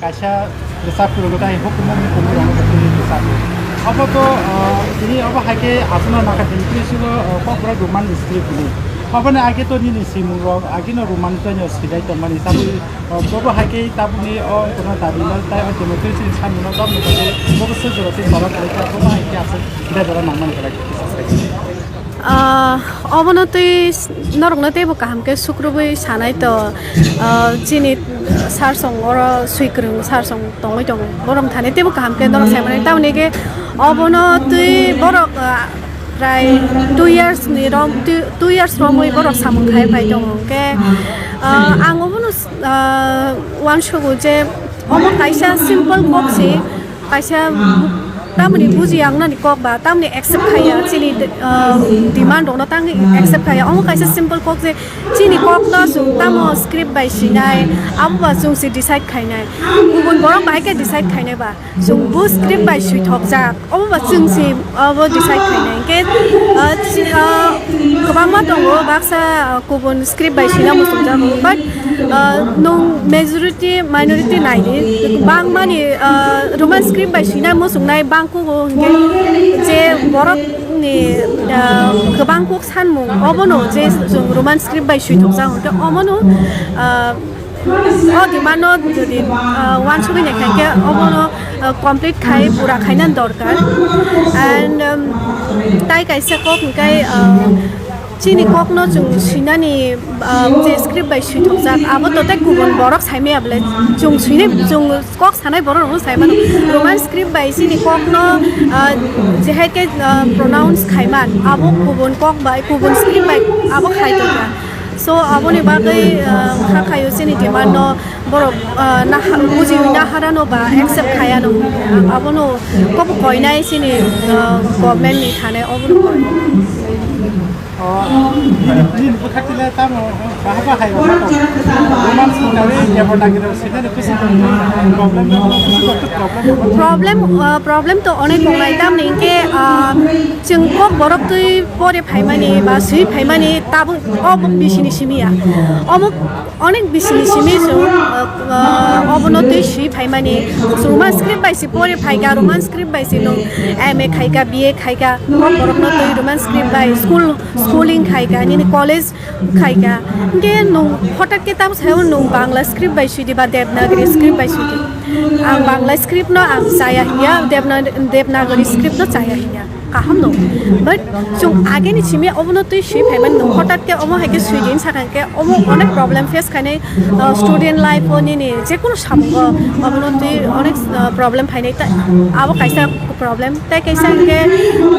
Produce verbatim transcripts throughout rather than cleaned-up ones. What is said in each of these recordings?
Kaisa bwsa phwrwngwi tai hukumu hukumu rwngwi tongwi bwsa phwrwng. Obo to, ah, tini obo hai khe aswkno nangkha tini twi sigo, ah, kokborok rwmani script hwnwi. Oboni age to nini simung rok agino rwmani toino swidai tongmani tabuk, ah, bobo hai khe tabukni o kono dabi no tai o tini twi sini samung no toboni bagwi bobo se jora tei borok hai khe bobo hai khe aswk dai jora nangmani belai khe kisa sai. Ah, obono twi s-, norokno teibo kaham khe sukrubui sanai to, ah, chini sir song oro swikwrwng sir song tongwi tongo. Borok thani teibo kaham khe norok sai mani. Tamoni khe obono twi borok, ah, prai two years ni rom, two, two years romwi borok samung khai phai tongo. Hwnkhe, ah, ang obono s-, ah, uansugo je omo kaisa simple kok se. Kaisa tamoni buji ang nani kok ba, tamoni accept khaiya, chini, ah, demand rokno tangwi accept khaiya. Omo kaisa simple kok je chini kok no chwng tamo script bai sinai, abo ba chwng se decide khainai. Kubun borok bai khe decide khainai ba, chwng bo script bai swithokjak, omo ba chwng se abo decide khainai. Hwnkhe, ah, chi-, ah, kwbangma tongo, baksa, ah, kubun script bai sina muchungjago, but, ah, nwng majority, minority naidi, bangmani, ah, Roman script bai sina muchungnai bangkugo hwnkhe je borokni, ah, kwbang kuk sanmung obono je chwng Roman script bai swithokjak hwnkhe omono, ah, o demand no jodi, ah, uansugwi naikha hwnkhe obono, ah, complete khai pura khaina dorkar. And, um, tai kaisa kok hwnkhe, ah, chini kokno chwng swinani, ah, je script bai swithokjak, abo to tei kubun borok saimaya bwle, chwng swinai, chwng kok sanai borok rokno sai mano. Roman script bai chini kokno, ah, je hai khe, ah, pronounce khaiman, abo kubun kok bai, kubun script bai abo khai tongkha. So, aboni bagwi, ah, kha khaio chini demand no borok, ah, naha-, bujiwi naharano ba accept khaiano. Abono kobo koinai chini, ah, government ni thane obono koi. O, nini, nini bwkhaktwi le tamo bahai bahai rok tong. Roman songnawi Devanagari rok sinani bisi tong. Problem, bisi tong, problem. Problem, ah, problem to onek tongnai, tamni hwnkhe, ah, chwng kok borok twi pore phaimani ba swi phaimani tabuk o buk bisini simi ya. Omo onek bisini simi chwng, ah, ah, obono twi swi phaimani. Roman script bai si pore phaika, Roman script bai si nwng M A khaika, B A khaika, kok borokno twi Roman script bai school, schooling khaika, nini college khaika. Hwnkhe nwng hotat khe tamo sayo nwng Bangla script bai swidi ba Devanagari script bai swidi. Ang Bangla script no ang chaya hinya, Devna-, Devanagari script no chaya hinya. Kaham no. But chwng ageni simi obono twi swi phaimani nwng hotat khe omo hai khe swidi hinwi sakha hwnkhe omo onek problem face khainai, uh, student life o nini jekono samungo obono twi onek, uh, problem phainai ta-, abo kaisa problem. Tai kaisa hwnkhe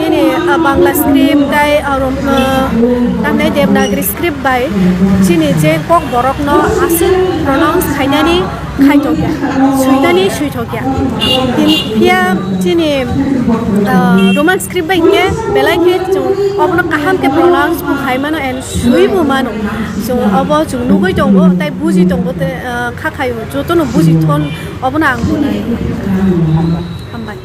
nini, ah, Bangla script tai, ah, rom-, ah, tamni Devanagari script bai chini je kok borokno aswk pronounce khainani khaithokya, swinani swithokya. Phiya chini, ah, Roman script bai hwnkhe belai khe chwng obono kaham khe pronounce bo khai mano and swi bo mano. Chwng obo chwng nugwi tongo, tai buji tongo, tei, ah, kha khaio, jotono buji thon obono ang bo nai. Hambai.